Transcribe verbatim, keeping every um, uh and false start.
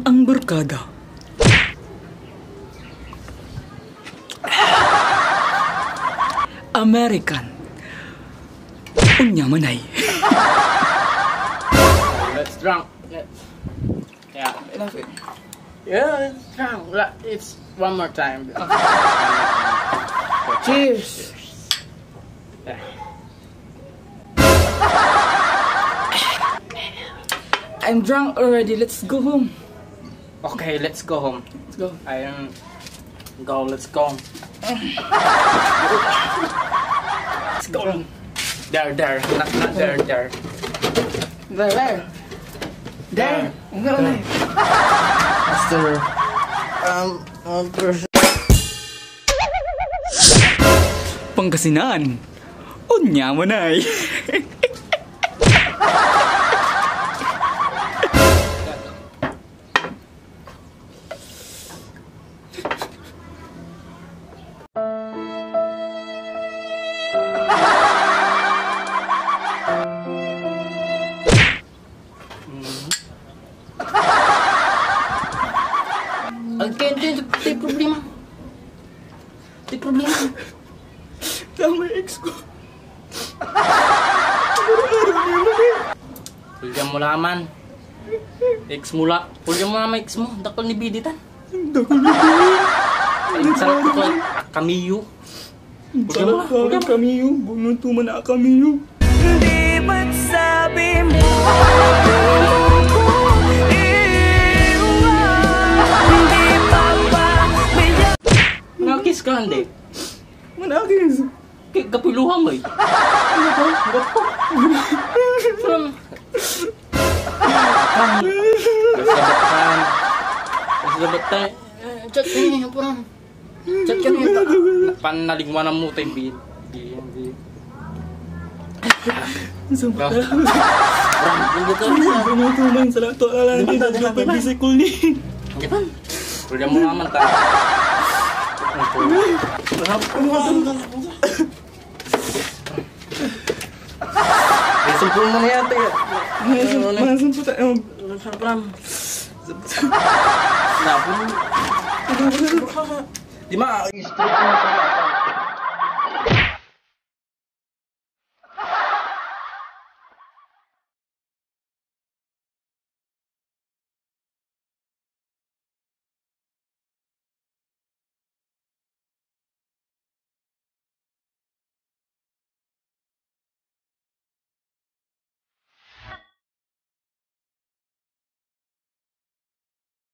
Ang barkada. American. Onya manay. Let's drunk. Let's, yeah. Enough it. Yeah, let's drunk. La-, it's one more time. Cheers. Yeah. I'm drunk already. Let's go home. Okay, let's go home. Let's go. Ayun. Go, let's go. Let's go. There, there. Not, not there, there. There, there. There. There. There. Master. Um, um, pers- Pangasinan. Onya manay. Agay, ante, ante problema. Ante problema. Tama yung ex ko. Pulyan mo laman. Ex mo la. Pulyan mo laman ex mo. Dakol ni biditan. Dakol ni biditan. Ay, sarap ko. Kamiyo. Sarap ko kamiyo. Bunun tuman a kamiyo. Di magsabi mo, iwan, di papabiyak. Nakis ka, hindi? Manakis. Ki-, kapiluhan mo eh. Ano ba? Gapo. From Basta batan. Basta batan. Eh, chat ka niya, puram. Chat ka niya. Panalingwanan mo tayo, Bin. Bin, Bin. Saan ba? Puram, hindi ka. Ano ito man? Sa lahat to, ala lang. Hindi na, hindi na, hindi na. Pwede sa school ni. Hindi pa. Pwede mo naman ta. Puram, puram. Ay, sumpong mo na yata yan. Mga sum-, mga sumpong tayo. Ano, Pram? Napon. Di ma, straight mo.